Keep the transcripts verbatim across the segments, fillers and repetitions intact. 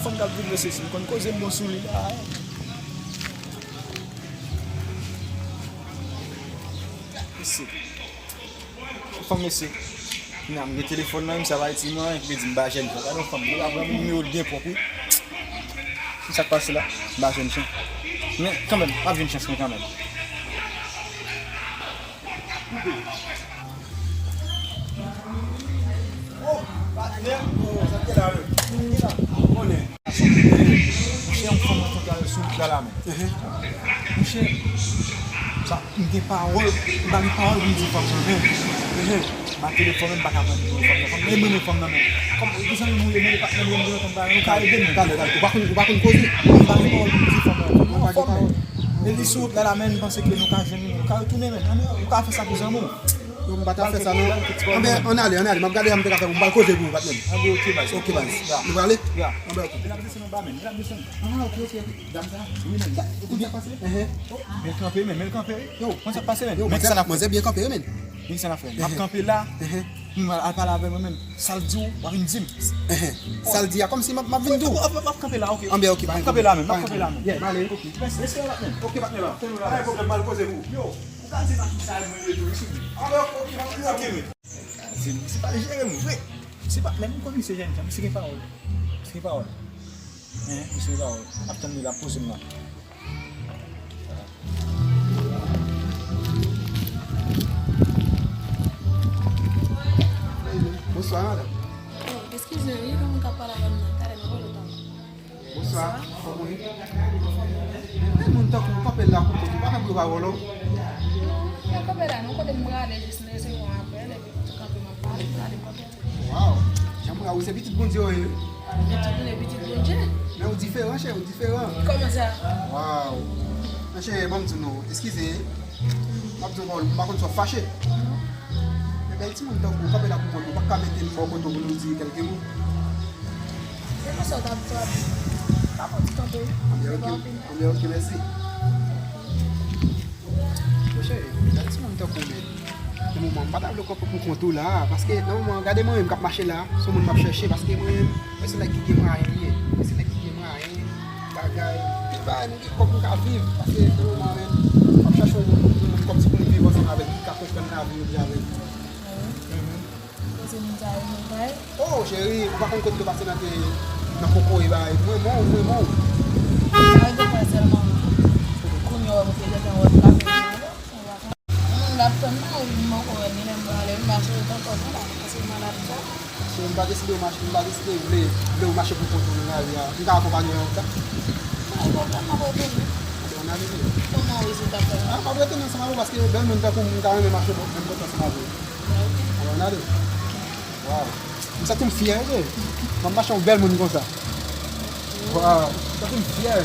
Fanm k ap vin mesye, si m konn koze m bon sou li la. Mesye. Fanm mesye. Kounya m gen telefòn nan, m sa bay ti mwen, epi di m ba jèn fanm. Gade yon fanm, li pa pran nimewo l byen pwòp, wi. Ki sa k pase la? M ba jèn fanm. Men, kanmenm, m ap jwenn chans mwen kanmenm. Oh, patnè, oh, sa te la menm. Ki la? Konnen. Monchè, yon fanm mwen kontre sou wout la, la menm. Monchè, sa, m gen pawòl, m pa gen pawòl pou m di fanm nan, men. M a telefòn, m pa ka pran nimewo fanm nan. Fanm nan, e mwen, men fanm nan, men. Kòm, ki zanmi nou ye, men, patnè, nou, nou, nou, nou ka ede m. Talè, talè. Ou pa konn, ou pa konn koze? M pa gen pawòl pou m di fanm nan. Ou pa gen pawòl. E li sou wout la, la, men, m panse ke nou ka jwenn, nou ka retounen, men. Ou ka fè sa pou zanmi w. Yo, m pa ta fè sa, non. Anben, ann ale, ann ale. M ap gade sa m te ka fè pou m pral koze pou ou, patnè m. Anben, ok, baz. Ok, baz. Ya. Nou prale? Ya. Anben, ok. L ap desann anba, men. L ap desann. Ah, ok, ok, ok. Dam sa? Wi, men. Ou byen pase? Ehe. Oh, men kanpe, men. Men kanpe. Yo, konn sa k pase, men? Yo, men sa n ap fè. Manzè byen kanpe, wi, men. Men sa n ap fè. M ap kanpe la. Ehe. M al pale avè mwen menm. Sa l di w, w a vin di m. Ehe. Sa l di a, kòmsi m ap, m ap vin di w. M ap, m ap kanpe la, ok. Anben, ok, m ap kanpe la menm, m ap kanpe la menm. Yeah, m ale. Ok. Mèsi, mèsi, patnè. Ok, patnè, la. Pa gen pwoblèm, m al koze pou ou. Yo. Ou ka di m a kisa mwen ye tou, wi, souple. Ah, ben, ok, ok, ok, men. Se, se pa jere m vre. Se pa, men m konn misye jèn jan, misye gen pawòl. Misye gen pawòl. Hein, misye gen pawòl. M ap tann li la, poze m la. Bonswa, madanm. Oh, eskize, wi, gen moun k ap pale avè m nan. Talè, mwen rele w talè. Bonswa, kòman w ye? Gen moun tankou w kanpe la pou kont ou, pa nan pran pawòl, non. Non, mwen kanpe la, non, kote m prale, jis m resevwa apèl, epi m tou kanpe, m ap pale, m prale, m kanpe. Waw, jan m wè w, se pitit Bondye w ye, wi. Pitit, m se pitit Bondye. Men w diferan, cheri, w diferan. Kòman sa? Waw. Men cheri, ban m di w non, eskize, m ap di w yon pawòl, m pa konn si w ap fache. Men bèl timoun tankou w kanpe la pou kont ou, pa ka mete m bò kote w pou nou di kèlke mo. Se konsa w t ap, t ap, t ap di tande, wi. Anben, ok. Se pa anpil. Anben, ok, mèsi. Monchè, gade timoun tankou w menm. Nan moman, m pa ta vle w kanpe pou kont ou la, paske nan moman, gade mwen menm k ap mache la, se yon moun m ap chèche, paske mwen menm, mwen se nèg ki gen mwayen m ye, mwen se nèg ki gen mwayen, bagay, tout bagay, m gen kòb m ka viv, paske nan moman menm, m ap chache yon moun, yon moun kòmsi pou m viv ansanm avè l, ki ka konprann lavi m epi avè l. Mhm. Kote moun sa yo nou bay? Oh, cheri, ou pa konn kote yo pase nan te, nan kokoye bay. Mwen renmen w, mwen renmen w. Sa yo te fè sèlman. Kounye a, ou te gentan wè m ka fè sa yo. Moun l ap tann nan, ou vin bòkò wè, ni lè m prale, m mache yo tankou non la, paske m malad sa. Cheri, m pa deside w mache, m pa deside vle, vle w mache pou kont ou nan lari a. M ka akonpanye w nan sa? Pa gen pwoblèm, m ap retounen. Bon, n ale, cheri. Kòman w resi t ap fè? Ah, m ap retounen ansanm avè w, paske bèl moun tankou m, m ta renmen mache bò, menm kote ansanm avè w. Ok. Alò, n ale. Waw. M santi m fyè, wi. M ap mache yon bèl moun konsa. Waw. M santi m fyè.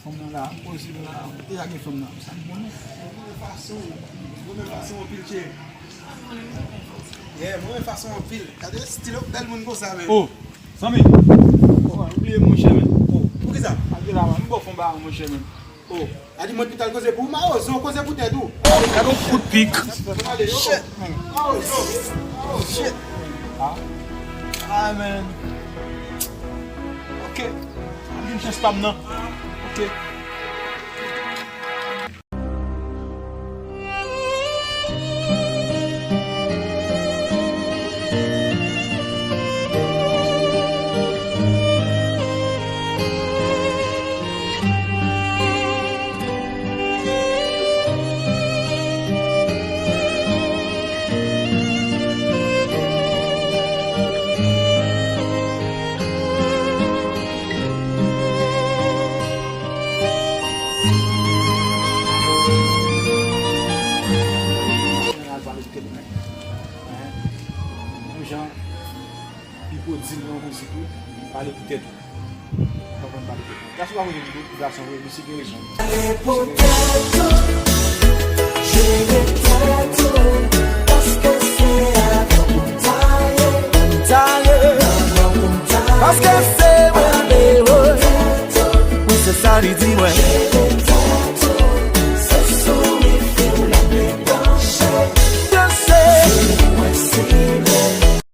Fanm nan la, m poze m la, m te lage fanm nan. Sa m konnen. Mwen renmen fason, mwen renmen fason anpil, cheri. Yeah, mwen renmen fason anpil. Gade stil yon bèl moun konsa, men. Oh, zanmi. Oh, ou bliye m, monchè, men. Oh, poukisa? Gade la, man, m ba w fon ba, monchè, men. Oh. A di mwen ki t al koze pou ou, mawozo, koze pou tèt ou. Gade yon kout pik. Shit, man. Mawozo. Shit. Ah. Ah, man. Ok. Mwen gen chans pa m nan. Ok. Al pale pou tèt mwen. Menm jan Pipo di l nan yon mizik wi, pale pou tèt ou. Ou pa konn pale pou tèt ou. Gason pa konn pou gason vre, misye gen rezon. Pale pou tèt ou, jere tèt ou, paske se avè w pou m ta ye. Pou m ta ye. Nan mò pou m ta ye. Paske se mwen, e wi. Wi, se sa li di mwen.